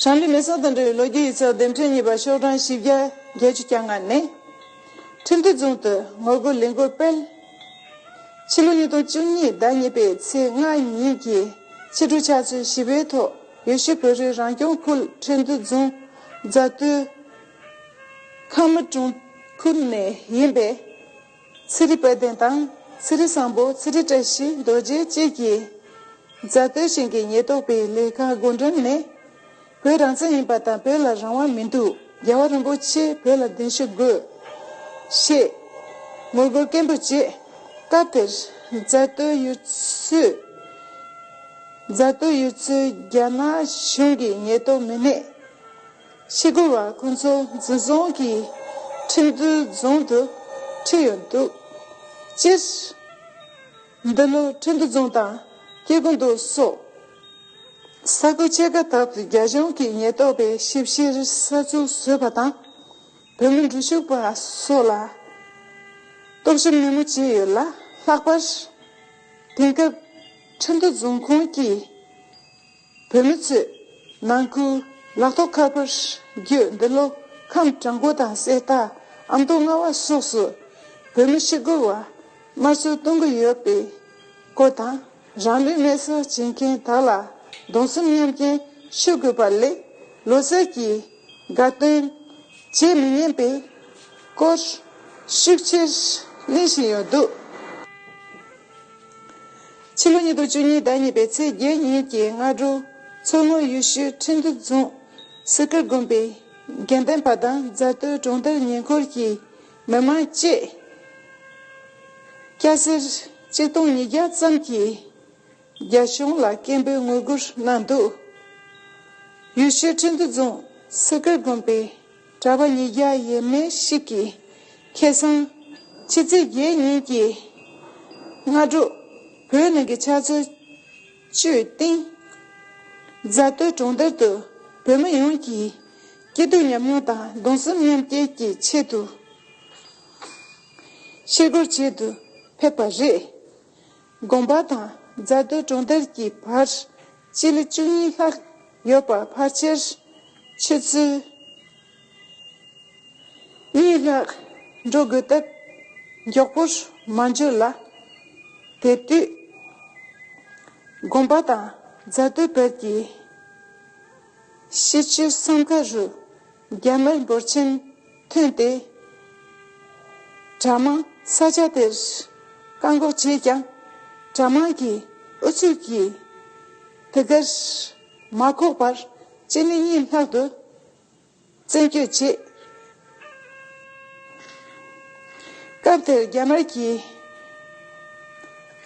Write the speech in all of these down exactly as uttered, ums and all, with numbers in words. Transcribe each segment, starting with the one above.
ཧྲང་ལི་མེ་སོང་དང་འབྲེལ་བའི་ལོ་རྒྱུས་ཡིག་ཚགས་འདེམས་ཁྲལ་གཉིས་པ་ཤོག་གྲངས་བཞི་བརྒྱ་བརྒྱད་ཅུ་གྱ་ལྔ་ནས། ཁྲིན་ཏུའུ་རྫོང་དུ་ངོ་རྒོལ་ལས་འགུལ་སྤེལ། ཕྱི་ལོ་ཉིས་སྟོང་བཅུ་གཉིས་ཟླ་གཉིས་པའི་ཚེས་ལྔ་ཉིན་གྱི་ཕྱི་དྲོ་ཕྱག་ཚོད་བཞི་པའི་ཐོག་ཡུལ་ཤུལ་བོད་རིགས་རང་སྐྱོང་ཁུལ་ཁྲིན་ཏུའུ་རྫོང་རྫ་སྟོད་ཁ་མི་གྲོང་ཁུལ་ནས་ཡིན་པའི་ཚེ་རིང་དཔལ་ལྡན་དང་ཚེ་རིང་བཟང་པོ། ཚེ་རིང་བཀྲ་ཤིས་རྡོ་རྗེ་བཅས་ཀྱིས་རྫ་སྟོད་ཞིང་གི་ཉེན་རྟོག་པའི་ལས་ཁང་སྒོ་འགྲམ་ནས། བོད་རང་བཙན་ཡིན་པ་དང་བོད་ལ་རང་དབང་མི་འདུག་རྒྱལ་བ་རིན་པོ་ཆེ་བོད་ལ་གདན་ཞུ་དགོས། ཞེས་ངོ་རྒོལ་སྐད་འབོད་བྱས། སྐབས་དེར་རྫ་སྟོད་ཡུལ་ཚོའི་རྫ་སྟོད་ཡུལ་ཚོའི་རྒྱ་ནག་གཞུང་གི་ཉེན་རྟོག་མི་སྣས་ཤི་དགོས་པ་ཁོ་ཚོ་འཛིན་བཟུང་གིས་ཁྲིན་ཏུའུ་རྫོང་དུ་ཁྲིད་ཡོད་འདུག་སྤྱིར། འདི་ལོ་ཁྲིན་ཏུའུ་རྫོང་དང་སྐྱེ་དགོན་དུ་སོགས། ས་ཁུལ་ཕྱེད་ཀ་དག་ཏུ་རྒྱ་གཞུང་གིས་ཉེན་རྟོག་པའི་ཞིབ་བཤེར་ས་ཚུགས་བཟོས་པ་དང་། བོད་མི་འགྲུལ་བཞུད་པ་སོགས་ལ་རྟོག་ཞིབ་ནན་མོ་བྱས་ཡོད་ལ། ལྷག་པར་དེང་སྐབས་ཁྲིན་ཏུའུ་རྫོང་ཁོངས་ཀྱི་བོད་མི་ཚོས་ནང་ཁུལ་ལག་ཐོགས་ཁ་པར་བརྒྱུད་འདི་ལོ་ཁམས་བྲག་འགོ་དང་གསེར་རྟ་ཨ་མདོ་རྔ་བ་སོགས་སུ་བོད་མི་ཤི་དགོས་པ་དམར་གསོད་གཏོང་གི་ཡོད་པའི་སྐོར་དང་། རང་ལུས་མེར་སྲེག་བྱེད་མཁན་དག་ལ་གདུང་སེམས་མཉམ་སྐྱེད་ཞུ་དགོས་པ་ལས། ལོ་གསར་གྱི་དགའ་སྟོན་བྱེད་མི་ཉན་པའི་སྐོར་ཤུགས་ཆེར་གླེང་བཞིན་ཡོད་འདུག་ཕྱི་ལོ་ཉིས་སྟོང་བཅུ་གཉིས་ཟླ་གཉིས་པའི་ཚེས་བརྒྱད་ཉིན་གྱི་སྔ་དྲོ། མཚོ་སྔོན་ཡུལ་ཤུལ་ཁྲིན་ཏུའུ་རྫོང་སི་ཀར་དགོན་པའི་དགེ་འདུན་པ་དང་རྫ་སྟོད་གྲོང་རྡལ་ཉེ་འཁོར་གྱི་མི་མང་བཅས་སྐྱ་སེར་ཆིག་སྟོང་ཉིས་བརྒྱ་ཙམ་གྱིས་རྒྱ་གཞུང་ལ་སྐད་འབོད་ངོ་རྒོལ་གནང་འདུག་ཡུལ་ཤུལ་ཁྲིན་ཏུའུ་རྫོང་སི་ཀར་དགོན་པའི་གྲྭ་པ་ཉིས་བརྒྱ་ཡས་མས་ཤིག་གིས་ཁ་སང་ཕྱི་ཚེས་བརྒྱད་ཉིན་གྱི་སྔ་དྲོ། བོད་ནང་གི་ཆུ་ཚོད་བཅུའི་སྟེང་རྫ་སྟོད་གྲོང་རྡལ་དུ་བོད་མི་ཡོངས་ཀྱི་སྐྱིད་སྡུག་མཉམ་མྱོང་དང་གདུང་སེམས་མཉམ་སྐྱེད་ཀྱི་ཆེད་དུ་ཤེལ་སྒོར་བྱེད་དུ་ཕེབས་པ་རེད། དགོན་པ་དང་རྫ་སྟོད་གྲོང་རྡལ་གྱི་བར་སྤྱི་ལེ་བཅུ་གཉིས་ལྷག་ཡོད་པ། ཕལ་ཆེར་ཆུ་ཚོད་གཉིས་ལྷག་འགྲོ་དགོས་སྟབས་མགྱོགས་པོར་མ་འབྱོར་ལ། དེ་དུས་དགོན་པ་དང་རྫ་སྟོད་བར་གྱི་ཤི་ཆུའི་སྲང་ཁ་རུ་རྒྱ་དམར་འབོར་ཆེན་ཐོན་ཏེ། གྲྭ་མང་ས་ཆ་དེར་བཀག་འགོག་བྱས་ཀྱང་། གྲྭ་མང་གི་ཨུ་ཚུགས་ཀྱིས་དེ་གར་མ་འགོག་པར་སྤྱི་ལེ་གཉིས་ལྷག་ཏུ་བཙན་སྐྱོད་བྱས། སྐབས་དེར་རྒྱ་དམར་གྱིས་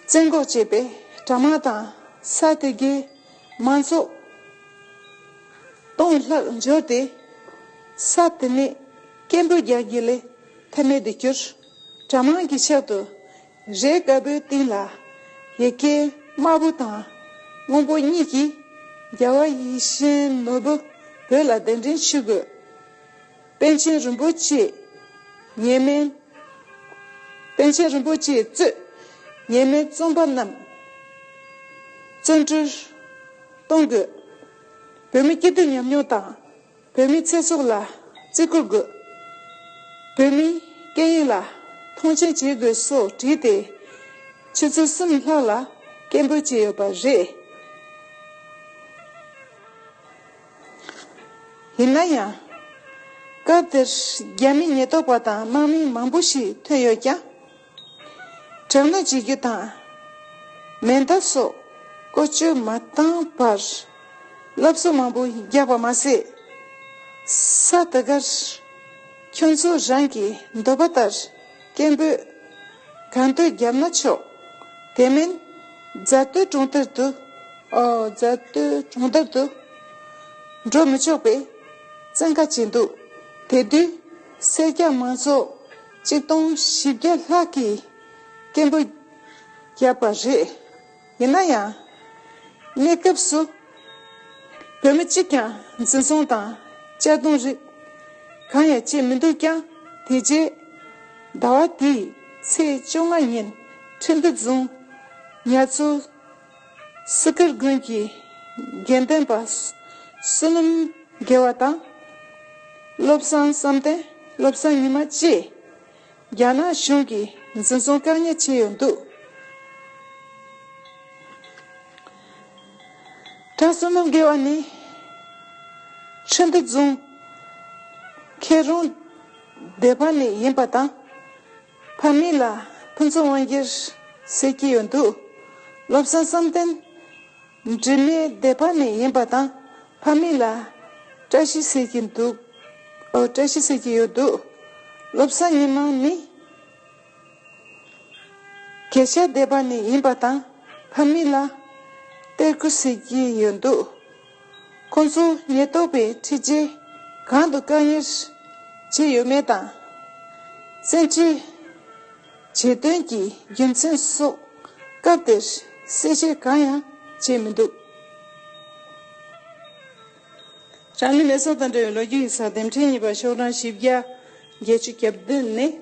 བཙན་འགོག་བྱས་པའི་གྲྭ་མང་དང་ས་དེ་གའི་མང་ཚོགས་སྟོང་ལྷག་འབྱོར་ཏེ། ས་དེ་ནས་སྐད་འབོད་རྒྱག་རྒྱུ་ལས་ཐབས་མེད་དུ་གྱུར། གྲྭ་མང་གི་ཕྱག་ཏུ་རས་དཀར་པོའི་སྟེང་ལ་ཡི་གེ་དམར་པོ་དང་སྔོན་པོ་གཉིས་ཀྱིས། རྒྱལ་བ་ཡིད་བཞིན་ནོར་བུ་བོད་ལ་གདན་འདྲེན་ཞུ་དགོས། པཎ་ཆེན་རིན་པོ་ཆེ་ཉེས་མེད། པཎ་ཆེན་རིན་པོ་ཆེ་གཙོས་ཉེས་མེད་བཙོན་པ་རྣམས་བཙོན་གྲོལ་གཏོང་དགོས། བོད་མི་སྐྱིད་སྡུག་མཉམ་མྱོང་དང་། བོད་མིའི་ཚེ་སྲོག་ལ་བརྩི་བཀུར་དགོས། བོད་མིའི་སྐད་ཡིག་ལ་མཐོང་ཆེན་བྱེད་དགོས་སོགས་བྲིས་ཏེ། ཆུ་ཚོད་གསུམ་ལྷག་ལ་སྐད་འབོད་བྱས་ཡོད་པ་རེད། ཡིན་ན་ཡང་། སྐབས་དེར་རྒྱ་མི་ཉེན་རྟོག་པ་དང་དམག་མི་མང་པོ་ཞིག་ཐོན་ཡོད་ཀྱང་། དྲག་གནོན་བྱེད་རྒྱུ་དང་། མེ་མདའ་སོགས་བཀོལ་སྤྱོད་མ་བཏང་བར་སླར་གསོ་མང་པོ་བརྒྱབ་པ་མ་ཟད། ས་དེ་གར་ཁྱོད་ཚོ་རང་གི་འདོད་པ་ལྟར་སྐད་འབོད་གང་འདོད་བརྒྱབ་ན་ཆོག་དེ་མིན་རྫ་སྟོད་གྲོང་རྡལ་དུ། ཨོ། རྫ་སྟོད་གྲོང་རྡལ་དུ་འགྲོ་མི་ཆོག་པའི་བཙན་བཀའ་བྱས་འདུག་དེ་དུས་སེར་སྐྱ་མང་ཚོགས་གཅིག་སྟོང་བཞི་བརྒྱ་ལྷག་གིས་སྐད་འབོད་བརྒྱབ་པ་རེད། ཡིན་ན་ཡང་། གནས་སྐབས་སུ་བོད་མི་གཅིག་ཀྱང་འཛིན་བཟུང་དང་གཅར་རྡུང་རིགས་གང་ཡང་བྱས་མི་འདུག་ཀྱང་། དེ་རྗེས་ཟླ་བ་འདིའི་ཚེས་བཅོ་ལྔ་ཉིན་ཁྲིན་ཏུའུ་རྫོང་ཉ་ཚོ་སི་ཀར་དགོན་གྱི་དགེ་འདུན་པ་བསོད་ནམས་ དགེ་བ་དང་། བློ་བཟང་བསམ་གཏན། བློ་བཟང་ཉི་མ་བཅས་རྒྱ་ནག་གཞུང་གིས་འཛིན་བཟུང་བཀག་ཉར་བྱས་ཡོད་འདུག་གྲྭ་བསོད་ནམས་དགེ་བ་ནི་ཁྲི་འདུ་རྫོང་ཁེ་རོང་སྡེ་པ་ནས་ཡིན་པ་དང་། ཕ་མེས་ལ་ཕུན་ཚོགས་དབང་རྒྱལ་ཟེར་གྱི་ཡོད་འདུག་བློ་བཟང་བསམ་གཏན་འབྲི་སྨད་སྡེ་པ་ནས་ཡིན་པ་དང་། ཕ་མེས་ལ་བཀྲ་ཤིས་ཟེར་གྱི་འདུག་ཨོ། བཀྲ་ཤིས་ཟེར་གྱི་ཡོད་འདུག་བློ་བཟང་ཉི་མ་ནི་དགེ་བཤེས་སྡེ་པ་ནས་ཡིན་པ་དང་། ཕ་མེས་ལ་གཏེར་སྐུ་ཟེར་གྱི་ཡོད་འདུག་ཁོང་ཚོ་ཉེན་རྟོག་པས་འཁྲིད་རྗེས་གང་དུ་བཀག་ཉར་བྱས་ཡོད་མེད་དང་། བཙན་ཁྲིད་བྱེད་དོན་གྱི་རྒྱུ་མཚན་སོགས་སྐབས་དེར་གསལ་བཤད་གང་ཡང་བྱས་མི་འདུག་རང་ལུས་མེ་སྲེག་དང་འབྲེལ་བའི་ལོ་རྒྱུས་ཡིག་ཚགས་དེབ་ཕྲེང་གཉིས་པ་ཤོག་གྲངས་བཞི་བརྒྱ་བརྒྱད་ཅུ་གྱ་བདུན་ནས།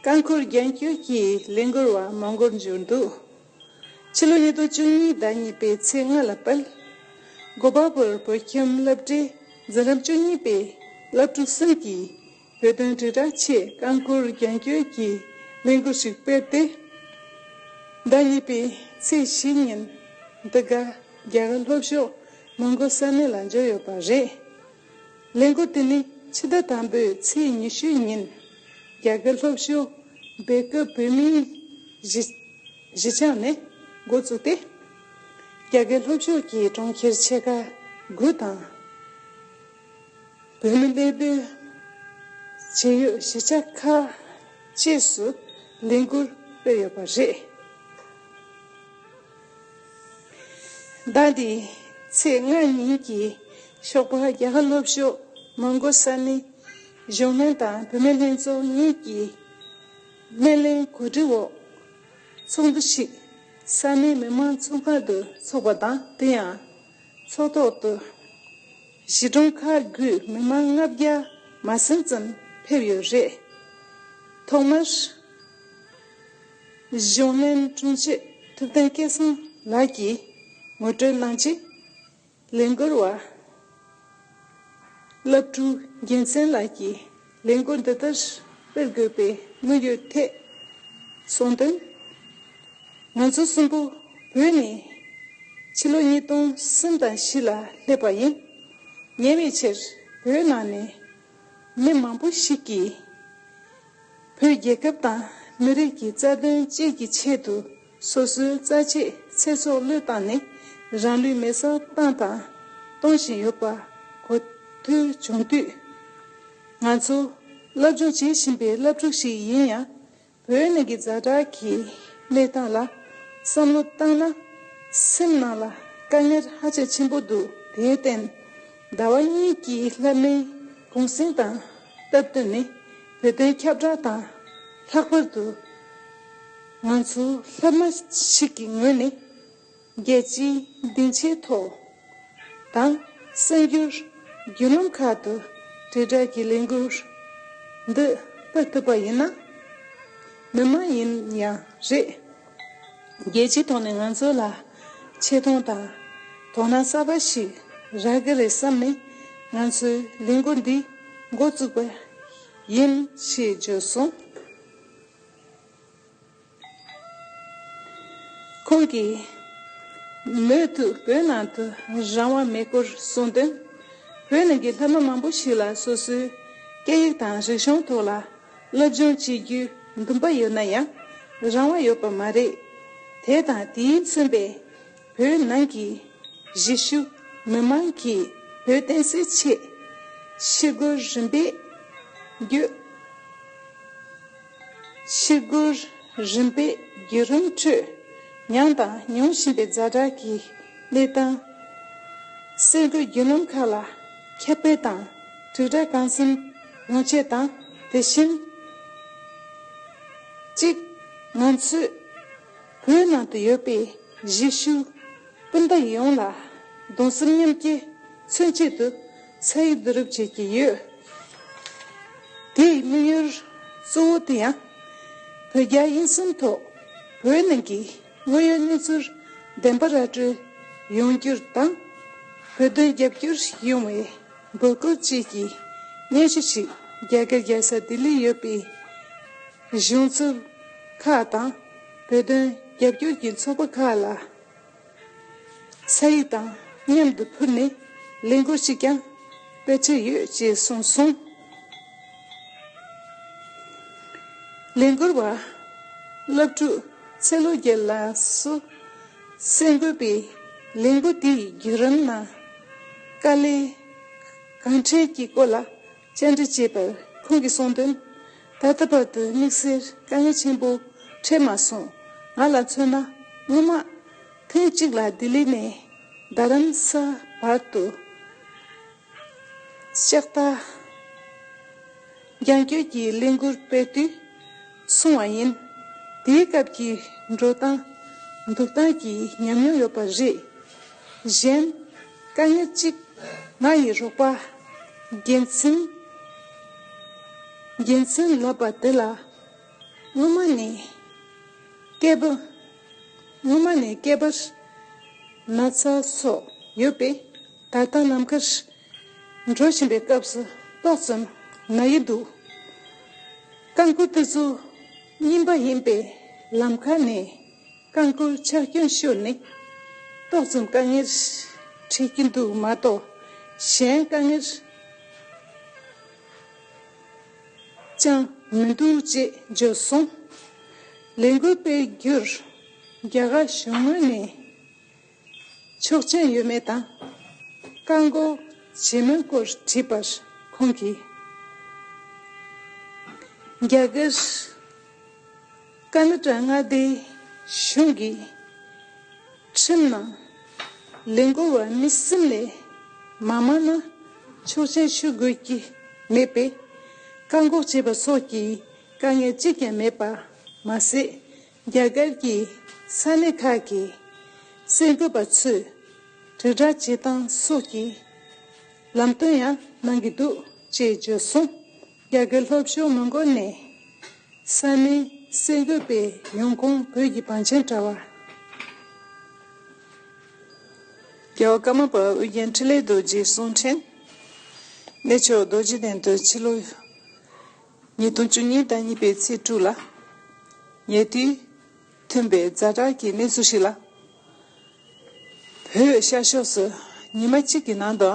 རྐང་འཁོར་རྒྱན་སྐྱོར་གྱི་ལས་འགུལ་བ་མང་པོར་འགྱུར་འདུག་ཕྱི་ལོ་ཉིས་སྟོང་བཅུ་གཉིས་ཟླ་གཉིས་པའི་ཚེས་ལྔ་ལ་དཔལ་མགོན་པ་པོར་བོད་ཁྱིམ་སློབ་གྲྭའི་འཛིན་རིམ་བཅུ་གཉིས་པའི་སློབ་ཕྲུག་གསུམ་གྱིས་བོད་དོན་དྲིལ་བསྒྲགས་ཆེད་རྐང་འཁོར་རྒྱན་སྐྱོར་གྱི་ལས་འགུལ་ཞིག་སྤེལ་ཏེ། ཟླ་གཉིས་པའི་ཚེས་བཞི་ཉིན་འདི་ག་རྒྱ་གར་ལྷོ་ཕྱོགས་མོན་གྷོ་ས་གནས་ལ་འབྱོར་ཡོད་པ་རེད། ལས་འགུལ་དེ་ནི་ཕྱི་ཟླ་དང་པོའི་ཚེས་ཉི་ཤུ་ཉིན་རྒྱ་གར་ལྷོ་ཕྱོགས་སྦེལ་ཀོབ་བོད་མིའི་གཞིས་གཞིས་ཆགས་ནས་འགོ་བཙུགས་ཏེ། རྒྱ་གར་ལྷོ་ཕྱོགས་ཀྱི་གྲོང་ཁྱེར་ཆེ་ཁག་དགུ་དང་། བོད་མི་གནས་སྡོད་བྱེད་ཡུལ་གཞིས་ཆགས་ཁག་བཅས་སུ་ལས་འགུལ་སྤེལ་ཡོད་པ་རེད། ཟླ་འདིའི་ཚེས་ལྔ་ཉིན་གྱི་ཞོགས་པ་རྒྱ་གར་ལྷོ་ཕྱོགས་མོན་གྷོ་ས་གནས་གཞོན་ལྷན་དང་བུད་མེད་ལྷན་ཚོགས་གཉིས་ཀྱིས་སྣེ་ལེན་གོ་སྒྲིག་འོག་ཚོགས་འདུ་ཞིག་ས་གནས་མི་མང་ཚོགས་ཁང་དུ་འཚོགས་པ་དང་། དེ་ཡང་ཚོགས་ཐོག་ཏུ་གཞིས་གྲོང་ཁག་དགུའི་མི་མང་ལྔ་བརྒྱ་མ་ཟིན་ཙམ་ཕེབས་ཡོད་རེད། ཐོག་མར་གཞོན་ལྷན་དྲུང་ཆེ་ཐུབ་བསྟན་སྐལ་བཟང་ལགས་ཀྱིས་ངོ་སྤྲོད་གནང་རྗེས། ལས་འགུལ་བ་སློབ་ཕྲུག་རྒྱལ་མཚན་ལགས་ཀྱིས་ལས་འགུལ་འདི་ལྟར་སྤེལ་དགོས་པའི་དམིགས་ཡུལ་ཐད་གསུངས་དོན། ང་ཚོ་གསུམ་པོ་བོད་ནས་ཕྱི་ལོ་ཉིས་སྟོང་གསུམ་དང་བཞི་ལ་སླེབས་པ་ཡིན། ཉེ་བའི་ཆར་བོད་ནང་ནས་མི་མང་པོ་ཞིག་གིས། བོད་རྒྱལ་ཁབ་དང་མི་རིགས་ཀྱི་རྩ་དོན་བཅས་ཀྱི་ཆེད་དུ་སོ་སོའི་རྩ་ཆེའི་ཚེ་སྲོག་བློས་བཏང་ནས་རང་ལུས་མེ་སྲེག་བཏང་དང་གཏོང་བཞིན་ཡོད་པ་གོ་ཐོས་བྱུང་དུས། ང་ཚོ་སློབ་སྦྱོང་བྱེད་བཞིན་པའི་སློབ་ཕྲུག་ཞིག་ཡིན་ཡང་། བོད་ནང་གི་ཛ་དྲག་གི་གནས་སྟངས་ལ་བསམ་བློ་བཏང་ན། སེམས་ནང་ལ་དཀའ་ངལ་ཧ་ཅང་ཆེན་པོ་འདུག་དེར་བརྟེན། ཟླ་བ་གཉིས་ཀྱི་སླར་གནས་གུང་སེང་དང་སྟབས་བསྟུན་ནས་བོད་དོན་ཁྱབ་བསྒྲགས་དང་ལྷག་པར་དུ་ང་ཚོ་སློབ་མ་ཞིག་གི་ངོས་ནས་རྒྱལ་སྤྱིའི་སྡིངས་ཆའི་ཐོག་དང་གསར་འགྱུར་བརྒྱུད་ལམ་ཁག་ཏུ་དྲིལ་བསྒྲགས་ཀྱི་ལས་འགུལ་འདི་སྤེལ་ཐུབ་པ་ཡིན་ན། མི་མང་ཡིན་ཡང་རེད། རྒྱལ་སྤྱིའི་ཐོག་ནས་ང་ཚོ་ལ་ཆེ་མཐོང་དང་དོ་སྣང་གསར་པ་ཞིག་རག་གི་རེད་བསམ་ནས། ང་ཚོས་ལས་འགུལ་འདི་འགོ་བཙུགས་པ་ཡིན་ཞེས་བརྗོད་སོང་། ཁོང་གིས་མུ་མཐུད་བོད་ནང་དུ་རང་དབང་མེད་སྐོར་གསུངས་དོན། བོད་ནང་གི་སློབ་མ་མང་པོ་ཞིག་ལ་སོ་སོའི་སྐད་ཡིག་དང་རིག་གཞུང་ཐོག་ལ་སློབ་སྦྱོང་བྱེད་རྒྱུའི་འདུན་པ་ཡོད་ན་ཡང་རང་དབང་ཡོད་པ་མ་རེད། དེ་དང་དེའི་མཚོན་པའི་བོད་ནང་གི་གཞིས་བཞུགས་མི་མང་གིས་བོད་བསྟན་སྲིད་ཆེད་ཤི་རྒོལ་རིམ་པས་བརྒྱུད། ཤི་རྒོལ་རིམ་པའི་བརྒྱུད་རིམ་ཁྲོད་མྱངས་དང་མྱོང་བཞིན་པའི་ཛ་དྲག་གི་གནས་སྟངས། གསར་འགྱུར་བརྒྱུད་ལམ་ཁག་ལ་ཁྱབ་སྤེལ་དང་དྲིལ་བསྒྲགས་གང་འཚམ་ཡོང་ཆེད་དང་། དེ་བཞིན་གཅིག་ང་ཚོས་བོད་ནང་དུ་ཡོད་པའི་གཞིས་བཞུགས་སྤུན་ཟླ་ཡོངས་ལ་གདུང་སེམས་མཉམ་སྐྱེད་མཚོན་ཆེད་དུ་ཚ་ཡིག་བསྡུ་རུབ་བྱེད་ཀྱི་ཡོད། དེའི་དམིགས་ཡུལ་གཙོ་བོ་དེ་ཡང་། བོད་རྒྱ་དབྱིན་གསུམ་ཐོག་བོད་ནང་གི་དངོས་ཡོད་གནས་ཚུལ་བདེན་པ་ར་སྤྲོད་ཡོང་རྒྱུར་དང་། བོད་དོན་རྒྱབ་སྐྱོར་ཡོང་བའི་ འབོད་སྐུལ་བཅས་ཀྱི་སྙན་ཞུ་ཞིག་རྒྱ་གར་རྒྱལ་ས་ལྡི་ལིར་ཡོད་པའི་གཞུང་ཚབ་ཁག་དང་བོད་དོན་རྒྱབ་སྐྱོར་གྱི་ཚོགས་པ་ཁག་ལ་ས་ཡིག་དང་མཉམ་དུ་ཕུལ་ནས་ལས་འགུལ་ཞིག་ཀྱང་སྤེལ་འཆར་ཡོད་ཅེས་གསུངས་སོང་། ལས་འགུལ་བ་སློབ་ཕྲུག་ཚེ་ལོ་རྒྱལ་ལགས་སུ་གསར་འགོད་པས་ལས་འགུལ་དེའི་བརྒྱུད་རིམ་ནང་དཀའ་ལས་གང་འཕྲད་ཀྱི་སྐོར་ལ་བཅར་འདྲི་བྱས་པར་ཁོང་གིས་གསུངས་དོན། ད་ལྟ་བར་དུ་དམིགས་བསལ་དཀའ་ངལ་ཆེན་པོ་འཕྲད་མ་སོང་། ང་ལ་མཚོན་ན་སྔོན་མ་ཐེངས་གཅིག་ལ་ལྡི་ལི་ནས་རྡ་རམ་ས་བར་དུ་ལྕགས་རྟ་རྒྱང་སྐྱོད་ཀྱི་ལས་འགུལ་སྤེལ་དུས་གསུངས་པ་ཡིན། དེའི་སྐབས་ཀྱི་འགྲོ་སྟངས་འདུག་སྟངས་ཀྱི་ཉམས་མྱོང་ཡོད་པ་རེད། གཞན་དཀའ་ངལ་གཅིག་ང་ཡི་རོགས་པ་རྒྱལ་མཚན་རྒྱལ་མཚན་ལབ་པ་དེ་ལ་སྔོན་མ་ནས་སྐད་པ་སྔོན་མ་ནས་སྐད་པར་ན་ཚ་སོགས་ཡོད་པས། ད་ལྟ་ལམ་ཁར་འགྲོ་བཞིན་པའི་སྐབས་སུ་ཏོག་ཙམ་ན་ཡི་འདུག་རྐང་འཁོར་དེ་ཚོ་རྙིང་པ་ཡིན་པས་ལམ་ཁ་ནས་རྐང་འཁོར་ཆག་སྐྱོན་ཤོར་ནས་ཏོག་ཙམ་དཀའ་ངལ་འཕྲད་ཀྱི་འདུག་མ་གཏོགས་གཞན་དཀའ་ངལ་ཅང་མི་འདུག་ཅེས་བརྗོད་སོང་། ལས་འགུལ་སྤེལ་རྒྱུར་རྒྱ་གར་གཞུང་ངོས་ནས་ཆོག་མཆན་ཡོད་མེད་དང་བཀག་འགོག་བྱེད་མིན་སྐོར་དྲིས་པར་ཁོང་གིས། རྒྱ་གར་ཀར་ནཱ་ཊ་ཀ་མངའ་སྡེའི་གཞུང་གི་ཁྲིམས་ནང་ལས་འགུལ་བ་མི་གསུམ་ལས་མང་མང་ན་ཆོག་མཆན་ཞུ་དགོས་ཀྱི་མེད་པས། བཀག་འགོག་བྱེད་པ་སོགས་ཀྱི་དཀའ་ངལ་གཅིག་ཀྱང་མེད་པ་མ་ཟད། རྒྱ་གར་གྱི་ས་གནས་ཁག་གིས་གསར་འགོད་པ་ཚོས་དྲིལ་བསྒྲགས་བྱེད་སྟངས་སོགས་ཀྱི་ལམ་སྟོན་ཡང་གནང་གི་འདུག་ཅེས་བརྗོད་སོང་། རྒྱ་གར་ལྷོ་ཕྱོགས་མོན་གྷོ་ནས་ས་གནས་གསར་འགོད་པའི་ཡོང་ཁུངས་བོད་ཀྱི་བང་ཆེན་དྲ་བ། རྒྱལ་བ་ཀརྨ་པ་ཨོ་རྒྱན་འཕྲིན་ལས་རྡོ་རྗེའི་གསུང་འཕྲིན། གནས་མཆོག་རྡོ་རྗེ་གདན་དུ་ཕྱི་ལོ་ཉིས་སྟོང་བཅུ་གཉིས་ཟླ་གཉིས་པའི་ཚེས་དྲུག་ལ། ཉེ་དུས་ཐོན་པའི་ཛ་དྲག་གི་གནས་ཚུལ་ཞིག་ལ། བོད་ཤར་ཕྱོགས་སུ་ཉི་མ་གཅིག་གི་ནང་དུ་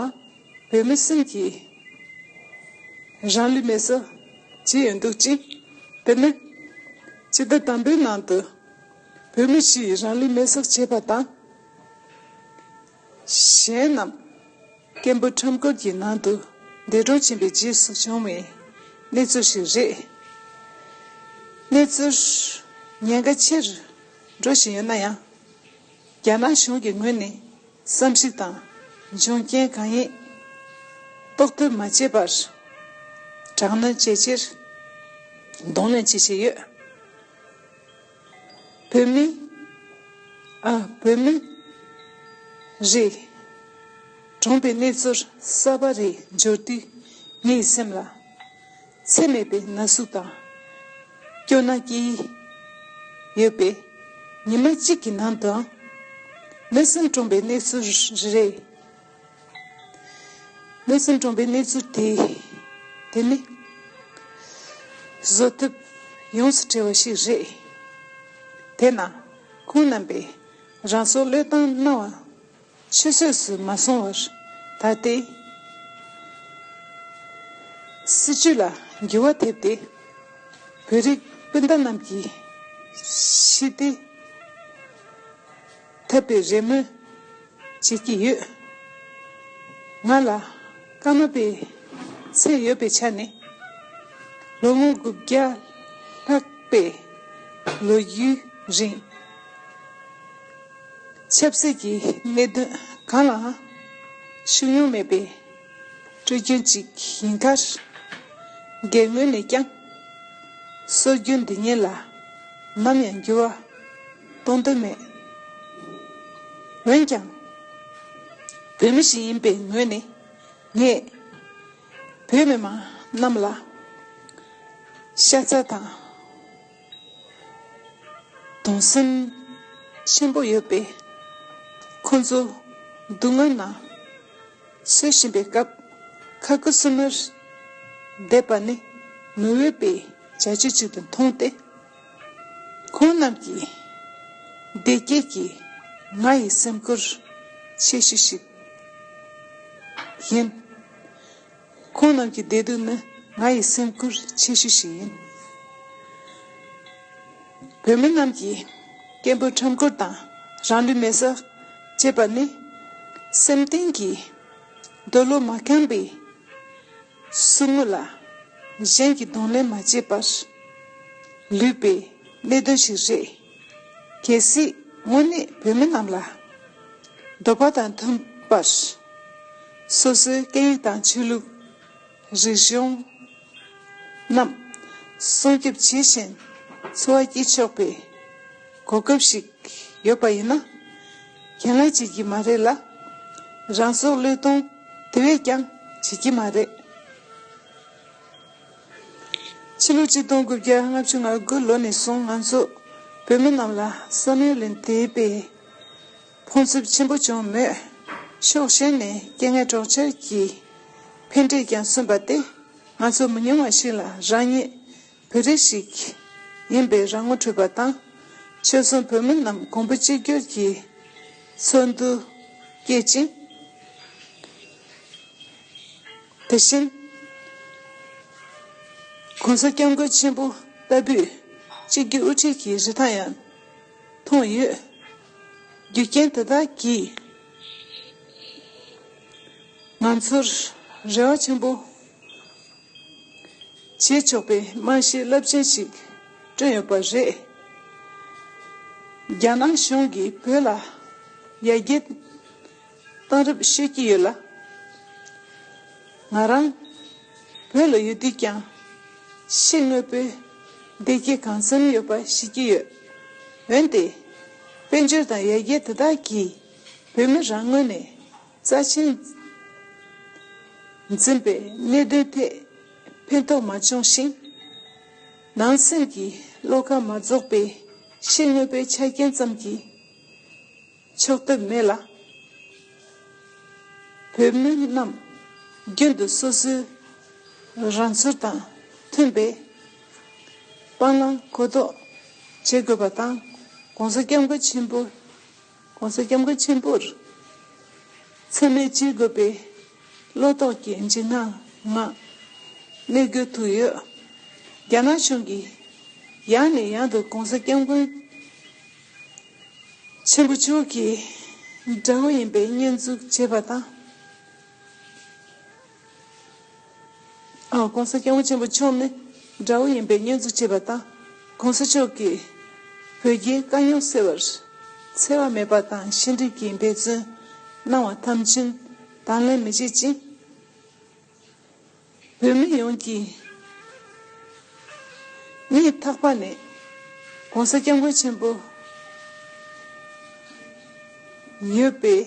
བོད་མི་གསུམ་གྱིས་རང་ལུས་མེར་སྲེག་བྱས་ཡོད་འདུག་ཅིང་། དེ་ནི་སྤྱི་ཟླ་དང་པོའི་ནང་དུ་བོད་མི་བཞིས་རང་ལུས་མེར་སྲེག་བྱས་པ་དང་། གཞན་རྣམས་སྐད་འབོད་ཁྲོམ་སྐོར་གྱི་ནང་དུ་འདས་གྲོངས་ཕྱིན་པའི་རྗེས་སུ་བྱུང་བའི་གནས་ཚུལ་ཞིག་རེད། གནས་ཚུལ་ཉེན་ཁ་ཆེ་རུ་འགྲོ་བཞིན་ཡོད་ན་ཡང་། རྒྱ་ནག་གཞུང་གི་ངོས་ནས་བསམ་གཞིག་དང་འབྱུང་རྐྱེན་གང་ཡིན་རྟོག་ཐུབ་མ་བྱས་པར་དྲག་གནོན་བྱེད་ཕྱིར་གདོང་ལེན་བྱེད་བཞིན་ཡོད། བོད་མི། ཨ། བོད་མི་རེ་གྲོངས་པའི་གནས་ཚུལ་གསར་པ་རེ་འབྱོར་དུས་ངའི་སེམས་ལ་ཚད་མེད་པའི་ན་ཟུག་དང་སྐྱོ་སྣང་སྐྱེ་ཡི་ཡོད་པས། ཉི་མ་གཅིག་གི་ནང་དུའང་མི་གསུམ་གྲོངས་པའི་གནས་ཚུལ་རེ། མི་གསུམ་གྲོངས་པའི་གནས་ཚུལ་དེ་དེ་ནི་བཟོད་ཐབས་ཡོངས་སུ་བྲལ་བ་ཞིག་རེད། དེས་ན་ཁོང་རྣམ་པས་རང་སྲོག་བློས་བཏང་གནང་བ་ཆུད་ཟོས་སུ་མ་སོང་བར། ད་ལྟའི་སྲིད་བྱུས་ལ་འགྱུར་བ་ཐེབས་ཏེ། བོད་རིགས་སྤུན་ཟླ་རྣམས་ཀྱི་ཞི་བདེ་ཐོབ་པའི་རེ་སྨོན་བྱེད་ཀྱི་ཡོད། ང་ལ་ཀརྨ་པའི་མཚན་ཡོད་པའི་ཆ་ནས། ལོ་ངོ་དགུ་བརྒྱ་ལྷག་པའི་ལོ་རྒྱུས་རིང་། ཆབ་སྲིད་ཀྱི་གནད་དོན་གང་ལའང་ཤུགས་མྱོང་མེད་པའི་སྲོལ་རྒྱུན་ཅིག་ཡིན་ཁར། སྒེར་ངོས་ནས་ཀྱང་སྲོལ་རྒྱུན་འདི་ཉིད་ལ་ནམ་ཡང་འགྱུར་བ་གཏོང་འདོད་མེད། འོན་ཀྱང་། བོད་མི་ཞིག་ཡིན་པའི་ངོས་ནས་ངས་བོད་མི་མང་རྣམས་ལ་ཤ་ཚ་དང་། གདུང་སེམས་ཆེན་པོ་ཡོད་པས། ཁོང་ཚོ་སྡུག་བསྔལ་ནང་འཚོ་བཞིན་པའི་སྐབས། ཁ་ཁུ་སིམ་མེར་བསྡད་པ་ནི་མི་འོས་པའི་བྱ་སྤྱོད་ཅིག་ཏུ་མཐོང་སྟེ། ཁོང་རྣམས་ཀྱི་བདེ་སྐྱིད་ཀྱི་ང་ཡི་སེམས་ཁུར་ཆེ་ཤོས་ཤིག་ཡིན། ཁོང་རྣམས་ཀྱི་བདེ་སྡུག་ནི་ང་ཡི་སེམས་ཁུར་ཆེ་ཤོས་ཤིག་ཡིན། བོད་མི་རྣམས་ཀྱིས་སྐད་འབོད་ཁྲོམ་སྐོར་དང་རང་ལུས་མེ་སྲེག་བྱེད་པ་ནི། སེམས་གཏིང་གི་འདོད་བློ་མ་ཁེངས་པའི་ཟུག་རྔུ་ལ་གཞན་གྱིས་གདོང་ལེན་མ་བྱས་པར་ལུས་པའི་གནད་དོན་ཞིག་རེད། གལ་སྲིད་དངོས་གནས་བོད་མི་རྣམས་ལ་འདོད་པ་དང་མཐུན་པར་སོ་སོའི་སྐད་ཡིག་དང་ཆོས་ལུགས། རིག་གཞུང་རྣམས་སྲུང་སྐྱོབ་བྱེད་བཞིན་འཚོ་བ་སྐྱེལ་ཆོག་པའི་གོ་སྐབས་ཤིག་ཡོད་པ་ཡིན་ན། གྱེན་ལངས་བྱེད་ཀྱི་མ་རེད་ལ། རང་སྲོག་བློས་གཏོང་དེ་བས་ཀྱང་བྱེད་ཀྱི་མ་རེད། ཕྱི་ལོ་ཆིག་སྟོང་དགུ་བརྒྱ་ལྔ་བཅུ་ང་དགུ་ལོ་ནས་བཟུང་ང་ཚོ་བོད་མི་རྣམས་ལ་བསམ་ཡུལ་ལས་འདས་པའི་ཕུང་གསུམ་ཆེན་པོ་བྱུང་མོད། ཕྱོགས་གཞན་ནས་རྐྱེན་ངན་གྲོགས་ཆེར་གྱི་ཕན་འབྲས་ཀྱང་སོན་པ་སྟེ། ང་ཚོ་མི་ཉུང་བ་ཞིག་ལ་རང་ཉིད་བོད་རིགས་ཤིག་ཡིན་པའི་རང་ངོ་འཕྲོད་པ་དང་། ཆོལ་གསུམ་བོད་མི་རྣམས་གོང་བུ་གཅིག་གྱུར་གྱི་ཚོགས་འདུ་སྐྱེད་ཅིང་། དེ་བཞིན་༸གོང་ས་༸སྐྱབས་མགོན་ཆེན་པོ་ལྟ་བུའི་གཅིག་གྱུར་དབུ་ཁྲིད་ཀྱི་རིན་ཐང་ཡང་མཐོང་ཡོད། རྒྱུ་རྐྱེན་དེ་དག་གིས་ང་ཚོར་རེ་བ་ཆེན་པོ་བྱེད་ཆོག་པའི་རྨང་གཞི་རླབས་ཆེན་ཞིག་བསྐྲུན་ཡོད་པ་རེད། རྒྱ་ནག་གཞུང་གིས་བོད་ལ་ཡར་རྒྱས་གཏང་རིམ་ཤོད་ཀྱི་ཡོད་ལ། ང་རང་བོད་ལ་ཡོད་དུས་ཀྱང་ཕྱི་དངོས་པོའི་བདེ་སྐྱིད་གང་འཚམ་ཡོད་པ་ཤེས་ཀྱི་ཡོད། འོན་ཏེ་དཔལ་འབྱོར་དང་ཡར་རྒྱས་དེ་དག་གིས་བོད་མི་རང་ངོས་ནས་རྩ་ཆེན་འཛིན་པའི་གནད་དོན་ཐད་ཕན་ཐོགས་མ་བྱུང་ཞིང་། ནང་སེམས་ཀྱི་བློ་ཁ་མ་རྫོགས་པའི་ཕྱི་དངོས་པོའི་ཆ་རྐྱེན་ཙམ་གྱིས་ཆོག་ཐབས་མེད་ལ། བོད་མི་རྣམས་རྒྱུན་དུ་སོ་སོའི་རང་ཚོར་དང་མཐུན་པའི་སྤང་བླང་གོ་རྟོགས་བྱེད་དགོས་པ་དང་། ༸གོང་ས་༸སྐྱབས་མགོན་ཆེན་པོ། ༸གོང་ས་༸སྐྱབས་མགོན་ཆེན་པོར་མཚན་སྨད་བྱེད་དགོས་པའི་བློ་ཐོག་གི་འཇིགས་སྣང་ངང་གནས་དགོས་ཐུག་ཡོད། རྒྱ་ནག་གཞུང་གིས་ཡང་ནས་ཡང་དུ་༸གོང་ས་༸སྐྱབས་མགོན་ཆེན་པོ་མཆོག་གི་དགྲ་བོ་ཡིན་པའི་སྐྱོན་འཛུགས་བྱས་པ་དང་། ཨ། ༸གོང་ས་༸སྐྱབས་མགོན་ཆེན་པོ་མཆོག་ནི་དགྲ་བོ་ཡིན་པའི་སྐྱོན་འཛུགས་བྱས་པ་དང་། ༸གོང་ས་མཆོག་གིས་བོད་རྒྱའི་དཀའ་རྙོག་སེལ་བར་འཚེ་བ་མེད་པ་དང་ཤེས་རིག་གི་འབད་བརྩོན་གནང་བ་ཐམས་ཅད་དང་ལེན་མི་བྱེད་ཅིང་། བོད་མི་ཡོངས་ཀྱི་སྙིང་ཐག་པ་ནས་༸གོང་ས་༸སྐྱབས་མགོན་ཆེན་པོ་ཡོད་པའི།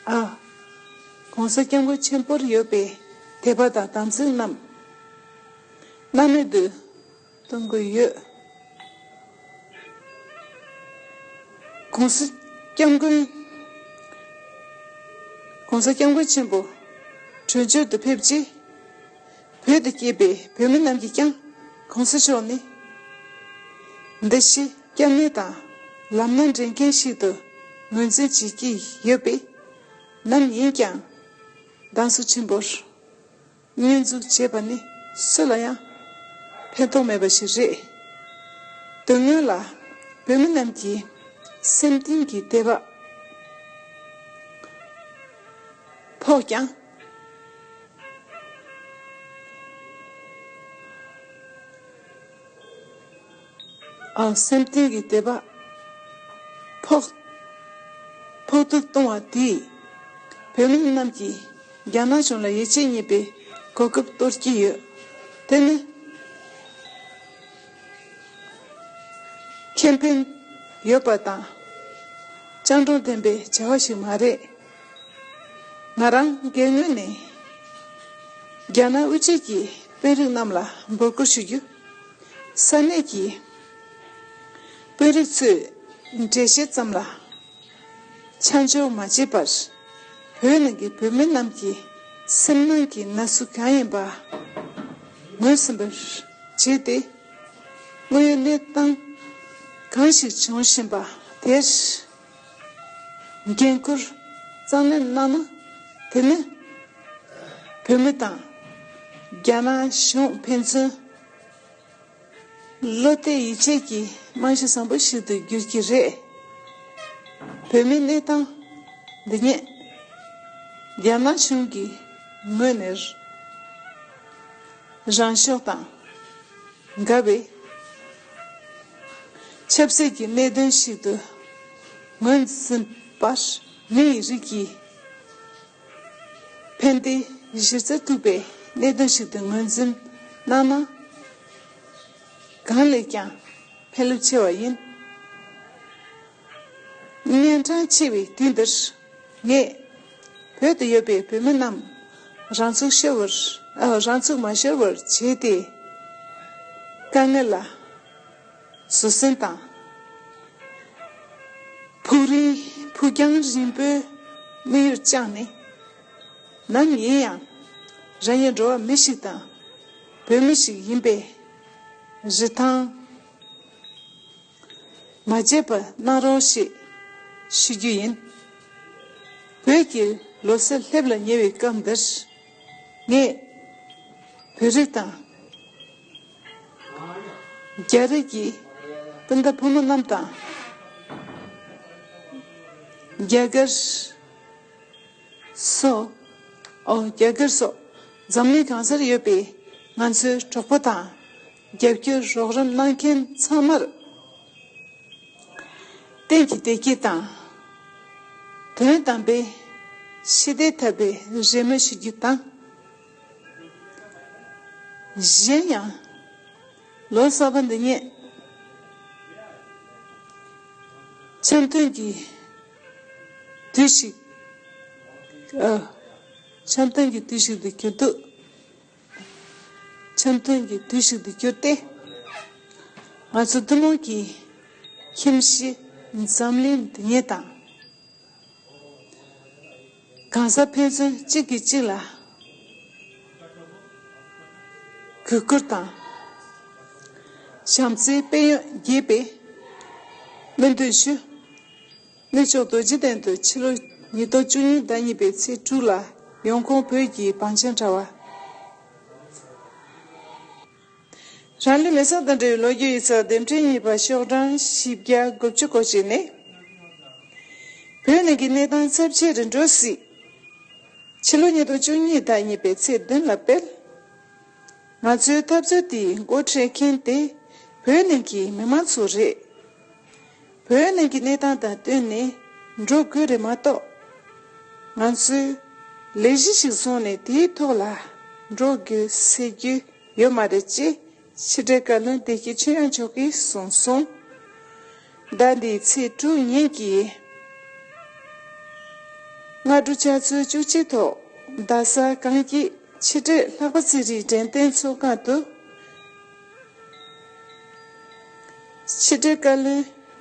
ཨ། ༸གོང་ས་༸སྐྱབས་མགོན་ཆེན་པོར་ཡོད་པའི་དད་པ་དང་དམ་ཚིག་རྣམས་སྣང་མེད་དུ་གཏོང་གི་ཡོད། ༸གོང་ས་༸སྐྱབས་མགོན། ༸གོང་ས་༸སྐྱབས་མགོན་ཆེན་པོ་བྲོས་བྱོལ་དུ་ཕེབས་རྗེས། བོད་དུ་སྐྱེས་པའི་བོད་མི་རྣམས་ཀྱིས་ཀྱང་༸གོང་ས་མཆོག་ནི་འདུ་ཤེས་སྐྱབས་གནས་དང་ལམ་སྣ་འདྲེན་མཁན་ཞིག་ཏུ་ངོས་འཛིན་བྱེད་ཀྱི་ཡོད་པས། ནམ་ཡིན་ཀྱང་སྡང་ཟུག་ཆེན་པོར་སྐྱོན་འཛུགས་བྱས་པ་ནི་སུ་ལ་ཡང་ཕན་ཐོགས་མེད་པ་ཞིག་རེད། དོན་དངོས་ལ་བོད་མི་རྣམས་ཀྱི་སེམས་གཏིང་གི་དད་པ་ཕོག་ཀྱང་། ཨ། སེམས་གཏིང་གི་དད་པ་ཕོག་ཕོག་ཐུག་གཏོང་བ་དེས་བོད་མི་རྣམས་ཀྱིས་རྒྱ་ནག་གཞུང་ལ་ཡིད་ཆེས་རྙེད་པའི་གོ་སྐབས་གཏོར་གྱི་ཡོད། དེ་ནི་ཁེ་ཕན་ཡོད་པ་དང་སྤྱང་གྲུང་ལྡན་པའི་བྱ་བ་ཞིག་མ་རེད། ང་རང་སྒེར་ངོས་ནས་རྒྱ་ནག་དབུས་གཅིག་གི་དཔོན་རིགས་རྣམས་ལ་འབོད་སྐུལ་ཞུ་རྒྱུ། ས་གནས་ཀྱི་དཔོན་རིགས་ཚོས་འགྲེལ་བཤད་ཙམ་ལ་ཆ་འཇོག་མ་བྱས་པར། བོད་ནང་གི་བོད་མི་རྣམས་ཀྱི་སེམས་ནང་གི་ན་ཟུག་གང་ཡིན་པ་ངོས་ཟིན་པར་བྱས་ཏེ། དངོས་ཡོད་གནས་སྟངས་གང་ཞིག་བྱུང་བཞིན་པ་དེར་འགན་ཁུར་གཙང་ལེན་གནང་ན། དེ་ནི་བོད་མི་དང་རྒྱ་ནག་གཞུང་ཕན་ཚུན་བློ་གཏད་ཡིད་ཆེས་ཀྱི་རྨང་གཞི་བཟང་པོ་ཞིག་ཏུ་འགྱུར་གྱི་རེད། བོད་མིའི་གནས་སྟངས་འདི་ཉིད་རྒྱ་ནག་གཞུང་གི་ངོས་ནས་རང་ཤུགས་དང་འགལ་བའི་ཆབ་སྲིད་ཀྱི་གནད་དོན་ཞིག་ཏུ་ངོས་འཛིན་པར། མི་ཡི་རིགས་ཀྱི་ཕན་བདེའི་གཞི་རྩར་ཐུག་པའི་གནད་དོན་ཞིག་ཏུ་ངོས་འཛིན་གནང་ན་གང་ལས་ཀྱང་ཕན་རླབས་ཆེ་བ་ཡིན། གཉན་འཕྲང་ཆེ་བའི་དུས་འདིར། ངས་བོད་དུ་ཡོད་པའི་བོད་མི་རྣམས་རང་ཚུགས་ཤོར་བར། ཨ། རང་ཚུགས་མ་ཤོར་བར་བྱས་ཏེ། དཀའ་ངལ་ལ་བཟོད་བསྲན་དང་། ཕུགས་རིང་ཕུགས་རྒྱང་རིང་པོའི་དམིགས་ཡུལ་བཅངས་ནས། ནམ་ཡིན་ཡང་རང་ཉིད་འགྲོ་བ་མི་ཞིག་དང་བོད་མི་ཞིག་ཡིན་པའི་རིན་ཐང་མ་བརྗེད་པ་གནང་རོགས་ཞེས་ཞུ་རྒྱུ་ཡིན། བོད་ཀྱི་ལོ་གསར་སླེབས་ལ་ཉེ་བའི་སྐབས་འདིར། ངས་བོད་རིགས་དང་རྒྱ་རིགས་ཀྱི་སྤུན་ཟླ་ཕོ་མོ་རྣམས་དང་། རྒྱ་གར་སོགས། ཨོ། རྒྱ་གར་སོགས་འཛམ་གླིང་གང་སར་ཡོད་པའི་ང་ཚོའི་གྲོགས་པོ་དང་། རྒྱབ་སྐྱོར་རོགས་རམ་གནང་མཁན་ཚང་མར་གཏན་གྱི་བདེ་སྐྱིད་དང་། དོན་དམ་པའི་ཞི་བདེ་ཐོབ་པའི་རེ་སྨོན་ཞུ་རྒྱུ་དང་། གཞན་ཡང་། ལོ་གསར་པ་འདི་ཉིད་འཆམ་མཐུན་གྱི་དུས་ཤིག་ཨ། འཆམ་མཐུན་གྱི་དུས་ཤིག་ཏུ་གྱུར་འདུག་འཆམ་མཐུན་གྱི་དུས་ཤིག་ཏུ་གྱུར་ཏེ། ང་ཚོ་ཐུན་མོང་གི་ཁྱིམ་གཞིས་འཛམ་གླིང་འདི་ཉིད་དང་། གང་ཟག་ཕན་ཚུན་གཅིག་གིས་གཅིག་ལ་གུས་བཀུར་དང་། བྱམས་བརྩེའི་དཔལ་ཡོན་རྒྱས་པའི་སྨོན་འདུན་ཞུ། ནུབ་ཕྱོགས་རྡོ་རྗེ་གདན་དུ་ཕྱི་ལོ་ཉིས་སྟོང་བཅུ་གཉིས་ཟླ་གཉིས་པའི་ཚེས་དྲུག་ལ་ཡོང་ཁུངས་བོད་ཀྱི་བང་ཆེན་དྲ་བ། རང་ལུས་མེ་སྲེག་དང་འབྲེལ་བའི་ལོ་རྒྱུས་ཡིག་ཚགས་དེབ་ཕྲེང་གཉིས་པ་ཤོག་གྲངས་བཞི་བརྒྱ་དགུ་བཅུ་གོ་གཅིག་ནས། བོད་ནང་གི་གནས་སྟངས་ཚབས་ཆེ་རུ་འགྲོ་སྲིད། ཕྱི་ལོ་ཉིས་སྟོང་བཅུ་གཉིས་ཟླ་གཉིས་པའི་ཚེས་བདུན་ལ་སྤེལ། ང་ཚོའི་འཐབ་རྩོད་དེའི་འགོ་ཁྲིད་མཁན་དེ་བོད་ནང་གི་མི་མང་ཚོ་རེད། བོད་ནང་གི་གནས་སྟངས་དང་བསྟུན་ནས་འགྲོ་དགོས་རེད་མ་གཏོགས། ང་ཚོས་ལས་གཞི་ཞིག་བཟུང་ནས་དེའི་ཐོག་ལ་འགྲོ་དགོས་ཟེར་རྒྱུ་ཡོད་མ་རེད་ཅེས་ཕྱི་དྲིལ་བཀའ་བློན་བདེ་སྐྱིད་ཆོས་དབྱངས་མཆོག་གིས་གསུངས་སོང་། ཟླ་འདིའི་ཚེས་དྲུག་ཉིན་གྱི་སྔ་དྲོ་ཆུ་ཚོད་བཅུ་གཅིག་ཐོག་རྡ་ས་གངས་སྐྱིད་ཕྱི་དྲིལ་ལྷག་པ་རྩེ་རིག་འགྲེམས་སྟོན་ཚོགས་ཁང་དུ། ཕྱི་དྲིལ་བཀའ་བློན་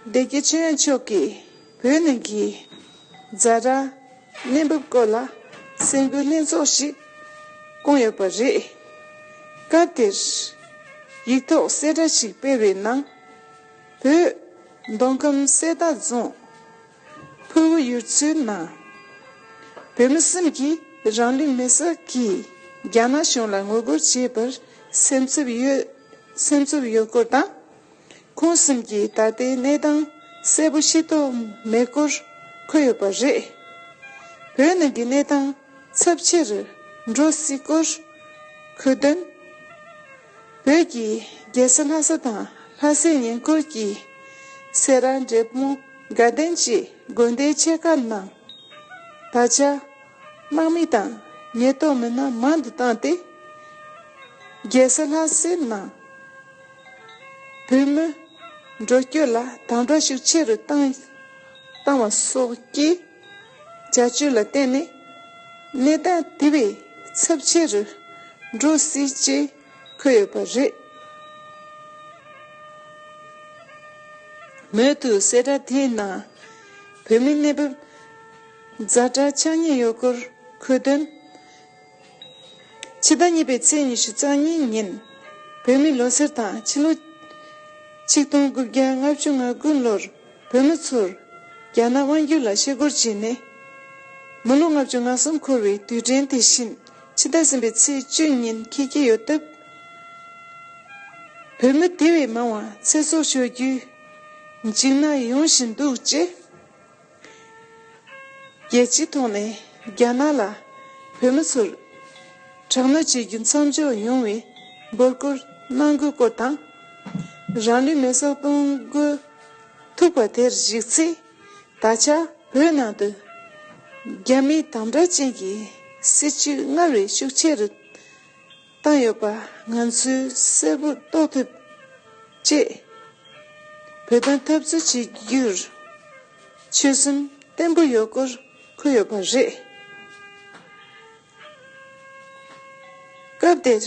བདེ་སྐྱིད་ཆོས་དབྱངས་མཆོག་གིས་བོད་ནང་གི་ཛ་དྲག་གནས་བབ་སྐོར་ལ་གསར་འགོད་ལྷན་ཚོགས་ཤིག་བསྐོངས་ཡོད་པ་རེད། སྐབས་དེར་ཡིག་ཐོག་གསལ་བསྒྲགས་ཤིག་སྤེལ་བའི་ནང་། བོད་མདོ་ཁམས་གསེར་རྟ་རྫོང་ཕུ་བོ་ཡུལ་ཚོའི་ནང་བོད་མི་གསུམ་གྱིས་རང་ལུས་མེར་སྲེག་གིས་རྒྱ་ནག་གཞུང་ལ་ངོ་རྒོལ་བྱས་པར་སེམས་འཚབ་ཡོད། སེམས་འཚབ་ཡོད་སྐོར་དང་། ཁོང་གསུམ་གྱིས་ད་ལྟའི་གནས་སྟངས་གསལ་པོ་ཤེས་རྟོགས་མེད་སྐོར་འཁོད་ཡོད་པ་རེད། བོད་ནང་གི་གནས་སྟངས་ཚབས་ཆེ་རུ་འགྲོ་སྲིད་སྐོར་འཁོད་དོན། བོད་ཀྱི་རྒྱལ་ས་ལྷ་ས་དང་ལྷ་སའི་ཉེ་འཁོར་གྱི་སེ་ར་འབྲས་སྤུངས་དགའ་ལྡན་བཅས་དགོན་སྡེའི་ཆེ་ཁག་ནང་ད་ཆ་དམག་མི་དང་ཉེན་རྟོག་མི་སྣ་མང་དུ་བཏང་སྟེ། རྒྱལ་ས་ལྷ་སའི་ནང་བོད་མི་འགྲོ་སྐྱོད་ལ་དམ་དྲག་ཤུགས་ཆེ་རུ་བཏང་བཏང་བ་སོགས་ཀྱི་བྱ་སྤྱོད་ལ་བརྟེན་ནས་གནས་སྟངས་དེ་བས་ཚབས་ཆེ་རུ་འགྲོ་སྲིད་ཅེས་འཁོད་ཡོད་པ་རེད། མོས་མཐུན་གསལ་བསྒྲགས་དེའི་ནང་བོད་མིའི་གནས་བབ་ ཛ་དྲག་ཆགས་ཉེན་ཡོད་སྐོར་འཁོད་དོན། ཕྱི་ཟླ་གཉིས་པའི་ཚེས་ཉི་ཤུ་རྩ་གཉིས་ཉིན། བོད་མིའི་ལོ་གསར་དང་ཕྱི་ལོ་ཆིག་སྟོང་དགུ་བརྒྱ་ལྔ་བཅུ་ང་དགུ་ལོར་བོད་མི་ཚོར་རྒྱ་ནག་དབང་སྒྱུར་ལ་ཤེས་སྐོར་བྱས་ནས། མི་ལོ་ལྔ་བཅུ་ང་གསུམ་འཁོར་བའི་དུས་དྲན་དེ་བཞིན་ཕྱི་ཟླ་གསུམ་པའི་ཚེས་བཅུ་ཉིན་འཁེལ་གྱི་ཡོད་སྟབས། བོད་མི་དེ་བས་མང་བ་ཚེ་སྲོག་ཤོར་རྒྱུའི་འཇིགས་སྣང་ཡོང་བཞིན་འདུག་ཅེས། རྒྱལ་སྤྱིའི་ཐོག་ནས་རྒྱ་ནག་ལ་བོད་མི་ཚོར་དྲག་གནོན་བྱེད་རྒྱུ་མཚམས་འཇོག་ཡོང་བའི་འབོད་སྐུལ་གནང་དགོས་སྐོར་དང་། རང་ལུས་མེར་སྲེག་གཏོང་དགོས་ཐུག་པ་དེར་གཞིགས་ཚེ། ད་ཆ་བོད་ནང་དུ་རྒྱ་མིའི་དམ་དྲག་ཅན་གྱི་སྲིད་བྱུས་སྔར་བས་ཤུགས་ཆེ་རུ་བཏང་ཡོད་པ་ང་ཚོས་གསལ་པོ་རྟོགས་ཐུབ་ཅེས། བོད་དོན་འཐབ་རྩོད་བྱེད་རྒྱུར་ཆོད་སེམས་བརྟན་པོ་ཡོད་སྐོར་འཁོད་ཡོད་པ་རེད། སྐབས་དེར་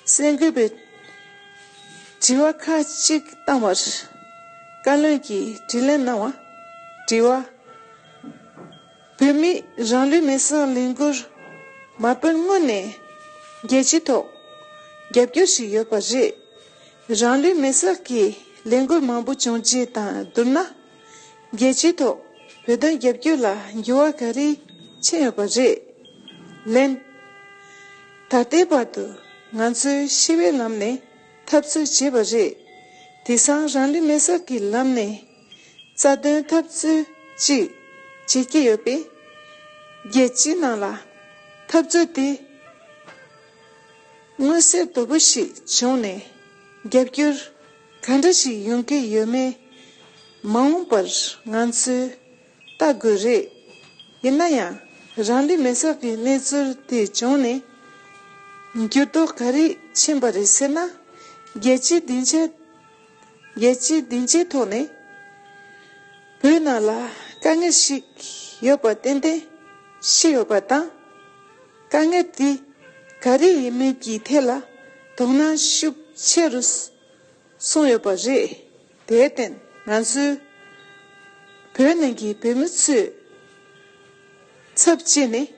གསར་འགོད་པས་དྲི་བ་ཁག་ཅིག་བཏང་བར། བཀའ་བློན་གྱིས་དྲིས་ལན་གནང་བ། དྲི་བ། བོད་མིས་རང་ལུས་མེར་སྲེག་ལས་འགུལ་མ་སྤེལ་སྔོན་ནས་རྒྱལ་སྤྱིའི་ཐོག་རྒྱབ་སྐྱོར་ཞིག་ཡོད་པ་རེད། རང་ལུས་མེར་སྲེག་གི་ལས་འགུལ་མང་པོ་བྱུང་རྗེས་དང་བསྡུར་ན། རྒྱལ་སྤྱིའི་ཐོག་བོད་དོན་རྒྱབ་སྐྱོར་ལ་འགྱུར་བ་ག་རེ་ཕྱིན་ཡོད་པ་རེད། ལན། ད་ལྟའི་བར་དུ་ང་ཚོས་ཞི་བའི་ལམ་ནས་འཐབ་རྩོད་བྱས་པ་རེད། དེང་སང་རང་ལུས་མེར་སྲེག་གི་ལམ་ནས་རྩ་དོན་འཐབ་རྩོད་ཅིག་བྱེད་ཀྱི་ཡོད་པས། རྒྱལ་སྤྱིའི་ནང་ལ་འཐབ་རྩོད་དེ་མངོན་གསལ་དོད་པོ་ཞིག་བྱུང་ནས་རྒྱབ་སྐྱོར་ག་འདྲ་ཞིག་ཡོང་གི་ཡོད་མེད་མ་འོངས་པར་ང་ཚོས་ལྟ་དགོས་རེད། ཡིན་ན་ཡང་རང་ལུས་མེར་སྲེག་གི་གནས་ཚུལ་དེ་བྱུང་ནས་འགྱུར་ལྡོག་ག་རེ་ཕྱིན་པ་རེད་ཟེར་ན། རྒྱལ་སྤྱིའི་སྡིངས་ཆ། རྒྱལ་སྤྱིའི་སྡིངས་ཆའི་ཐོག་ནས་བོད་ནང་ལ་དཀའ་ངལ་ཞིག་ཡོད་པ་ཏན་ཏན་ཤེས་ཡོད་པ་དང་། དཀའ་ངལ་དེ་ག་རེ་ཡིན་མིན་གྱི་ཐད་ལ་དོ་སྣང་ཤུགས་ཆེ་རུ་སོང་ཡོད་པ་རེད། དེར་བརྟེན་ང་ཚོས་བོད་ནང་གི་བོད་མི་ཚོས་ཚབ་བྱས་ནས་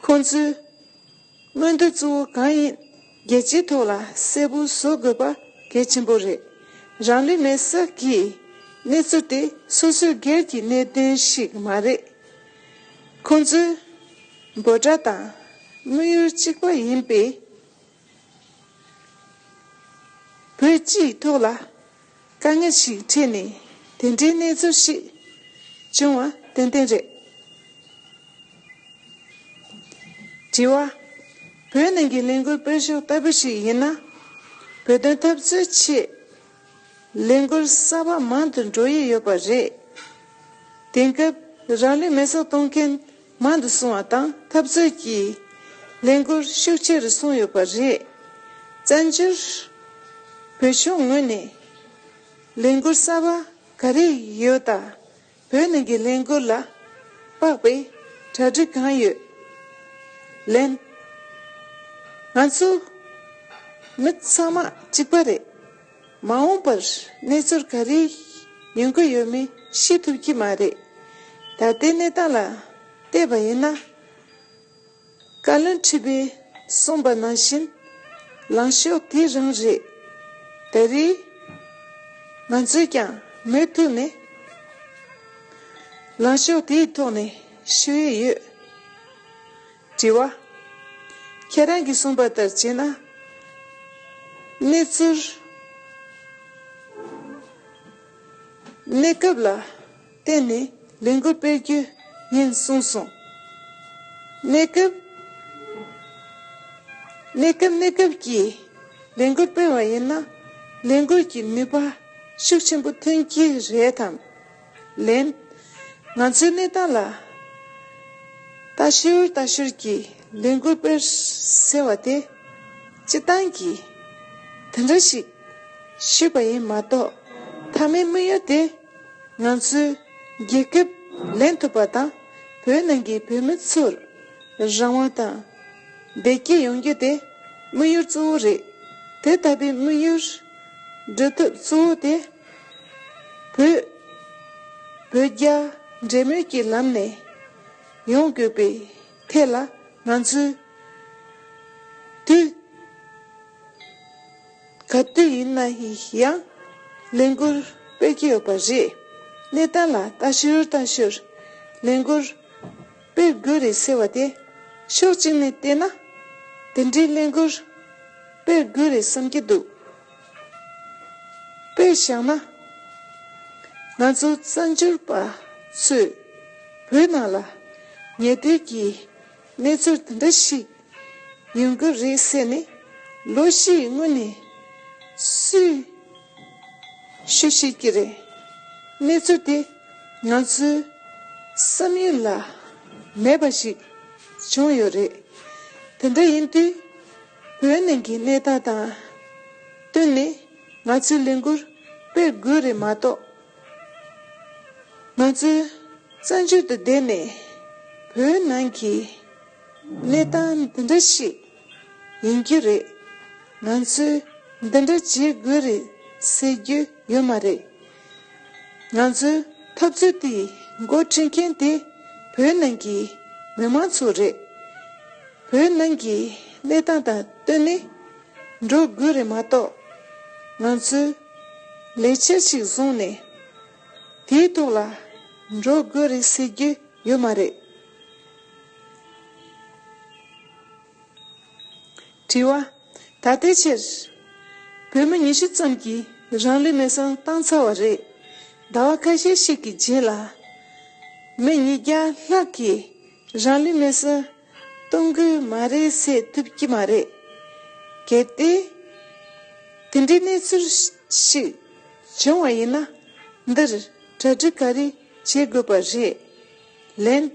ཁོང་ཚོའི་མངོན་འདོད་གཙོ་བོ་གང་ཡིན་རྒྱལ་སྤྱིའི་ཐོག་ལ་གསལ་པོ་བཟོ་དགོས་པ་གལ་ཆེན་པོ་རེད། རང་ལུས་མེར་སྲེག་གི་གནས་ཚུལ་དེ་སོ་སོའི་སྒེར་གྱི་གནད་དོན་ཞིག་མ་རེད། ཁོང་ཚོའི་འབོད་སྒྲ་དང་དམིགས་ཡུལ་གཅིག་པ་ཡིན་པས། བོད་སྤྱིའི་ཐོག་ལ་དཀའ་ངལ་ཞིག་འཕྲད་ནས་དེ་འདྲའི་གནས་ཚུལ་ཞིག་བྱུང་བ་ཏན་ཏན་རེད། དྲི་བ། བོད་ནང་གི་ལས་འགུལ་སྤེལ་ཕྱོགས་ལྟ་བུ་ཞིག་ཡིན་ན། བོད་དོན་འཐབ་རྩོད་ཆེད་ལས་འགུལ་གསར་པ་མང་དུ་འགྲོ་ཡི་ཡོད་པ་རེད། དེང་སྐབས་རང་ལུས་མེར་སྲེག་གཏོང་མཁན་མང་དུ་སོང་བ་དང་འཐབ་རྩོད་ཀྱི་ལས་འགུལ་ཤུགས་ཆེ་རུ་སོང་ཡོད་པ་རེད། བཙན་བྱོལ་བོད་ལྗོངས་ངོས་ནས་ལས་འགུལ་གསར་པ་ག་རེ་ཡོད་དང་། བོད་ནང་གི་ལས་འགུལ་ལ་དཔག་པའི་གྲ་སྒྲིག་གང་ཡོད། ལན། ང་ཚོ་མི་ཚང་མ་གཅིག་པ་རེད། མ་འོངས་པར་གནས་ཚུལ་ག་རེ་ཡོང་གི་ཡོད་མེད་ཤེས་ཐུབ་ཀྱི་མ་རེད། ད་ལྟའི་གནས་སྟངས་ལ་བལྟས་པ་ཡིན་ན། བཀའ་བློན་ཁྲི་པས་གསུངས་པ་ནང་བཞིན་ལངས་ཕྱོགས་དེ་རང་རེད། ད་རེས་ང་ཚོས་ཀྱང་མུ་མཐུད་ནས་ལངས་ཕྱོགས་དེའི་ཐོག་ནས་ཞུ་ཡས་ཡོད། དྲི་བ། ཁྱེད་རང་གིས་གསུངས་པ་ལྟར་བྱས་ན། གནས་ཚུལ། གནས་སྐབས་ལ་བརྟེན་ནས་ལས་འགུལ་སྤེལ་རྒྱུ་ཡིན་གསུངས་སོང་། གནས་སྐབས། གནས་སྐབས་གནས་སྐབས་ཀྱི་ལས་འགུལ་སྤེལ་བ་ཡིན་ན་ལས་འགུལ་གྱི་ནུས་པ་ཤུགས་ཆེན་པོ་ཐོན་གྱི་རེད་དམ། ལན། ང་ཚོའི་གནས་སྟངས་ལ་ལྟ་ཞོར་ལྟ་ཞོར་གྱི་ལས་འགུལ་སྤེལ་ཟེར་བ་དེ་སྤྱིར་བཏང་གིས་དེ་འདྲ་ཞིག་ཞུས་པ་ཡིན་མ་གཏོགས། མཐའ་མའི་དམིགས་ཡུལ་དེ་ང་ཚོའི་རྒྱལ་ཁབ་ལེན་ཐུབ་པ་དང་བོད་ནང་གི་བོད་མི་ཚོར་རང་དབང་དང་བདེ་སྐྱིད་ཡོང་རྒྱུ་དེ་དམིགས་ཡུལ་གཙོ་བོ་རེད། དེ་ལྟ་བུའི་དམིགས་ཡུལ་འགྲུབ་ཐབས་གཙོ་བོ་དེ་བོད། བོད་རྒྱ། འབྲེལ་མོལ་གྱི་ལམ་ནས་ཡོང་དགོས་པའི་ཐད་ལ་ང་ཚོས་དུས་ག་དུས་ཡིན་ན་ཡང་ལས་འགུལ་སྤེལ་གྱི་ཡོད་པ་རེད། གནས་སྟངས་ལ་ལྟ་ཞོར་ལྟ་ཞོར་ལས་འགུལ་སྤེལ་དགོས་རེད་ཟེར་བ་དེ་ཕྱོགས་གཅིག་ནས་བལྟས་ན་དེ་འདྲའི་ལས་འགུལ་སྤེལ་དགོས་རེད་བསམ་གྱི་འདུག་དཔེ་བཞག་ན། ང་ཚོ་བཙན་བྱོལ་པ་ཚོས་བོད་ནང་ལ་ཉེ་དུས་ཀྱི་གནས་ཚུལ་དེ་འདྲ་ཞིག་ཡོང་གི་རེད་ཟེར་ནས་ལོ་བཞིའི་སྔོན་ནས་སུས་ཤོད་ཤེས་ཀྱི་རེད། གནས་ཚུལ་དེ་ང་ཚོའི་བསམ་ཡུལ་ལ་མེད་པ་ཞིག་བྱུང་ཡོད་རེད། དེ་འདྲ་ཡིན་དུས་བོད་ནང་གི་གནས་སྟངས་དང་བསྟུན་ནས་ང་ཚོས་ལས་འགུལ་སྤེལ་དགོས་རེད་མ་གཏོགས། ང་ཚོས་བཙན་བྱོལ་དུ་བསྡད་ནས་བོད་ནང་གི་གནས་སྟངས་འདི་འདྲ་ཞིག་ཡིན་རྒྱུ་རེད། ང་ཚོས་འདི་འདྲ་བྱེད་དགོས་རེད་ཟེར་རྒྱུ་ཡོད་མ་རེད། ང་ཚོའི་འཐབ་རྩོད་དེའི་འགོ་ཁྲིད་མཁན་དེ་བོད་ནང་གི་མི་མང་ཚོ་རེད། བོད་ནང་གི་གནས་སྟངས་དང་བསྟུན་ནས་འགྲོ་དགོས་རེད་མ་གཏོགས། ང་ཚོས་ལས་འཆར་ཞིག་བཟུང་ནས་དེའི་ཐོག་ལ་འགྲོ་དགོས་རེད་ཟེར་རྒྱུ་ཡོད་མ་རེད། དྲི་བ། ད་ལྟའི་ཆར་བོད་མི་ཉི་ཤུ་ཙམ་གྱིས་རང་ལུས་མེར་སྲེག་བཏང་ཚར་བ་རེད། ཟླ་བ་ཁ་ཤས་ཤིག་གི་རྗེས་ལ་མི་ཉིས་བརྒྱ་ལྷག་གིས་རང་ལུས་མེར་སྲེག་གཏོང་གི་མ་རེད་ཟེར་ཐུབ་ཀྱི་མ་རེད། གལ་ཏེ་དེ་འདྲའི་གནས་ཚུལ་ཞིག་བྱུང་བ་ཡིན་ན་འདིར་གྲ་སྒྲིག་ག་རེ་བྱེད་དགོས་པ་རེད། ལན།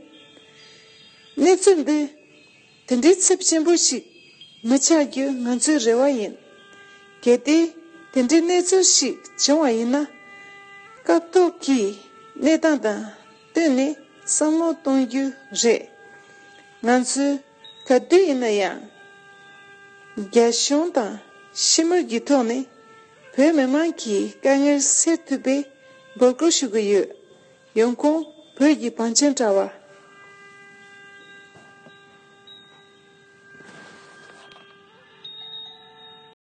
གནས་ཚུལ་འདི་དེ་འདྲའི་ཚབས་ཆེན་པོ་ཞིག་མི་ཆགས་རྒྱུ་ང་ཚོའི་རེ་བ་ཡིན། གལ་ཏེ་དེ་འདྲའི་གནས་ཚུལ་ཞིག་བྱུང་བ་ཡིན་ན། སྐབས་ཐོག་གི་གནས་སྟངས་དང་བསྟུན་ནས་བསམ་བློ་གཏོང་རྒྱུ་རེད། ང་ཚོས་ག་དུས་ཡིན་ན་ཡང་རྒྱ་གཞུང་དང་ཞི་མོལ་གྱི་ཐོག་ནས་བོད་མི་མང་གི་དཀའ་ངལ་སེལ་ཐུབ་པའི་འབོད་སྐུལ་ཞུ་གི་ཡོད། ཡོང་ཁུངས་བོད་ཀྱི་བང་ཆེན་དྲ་བ།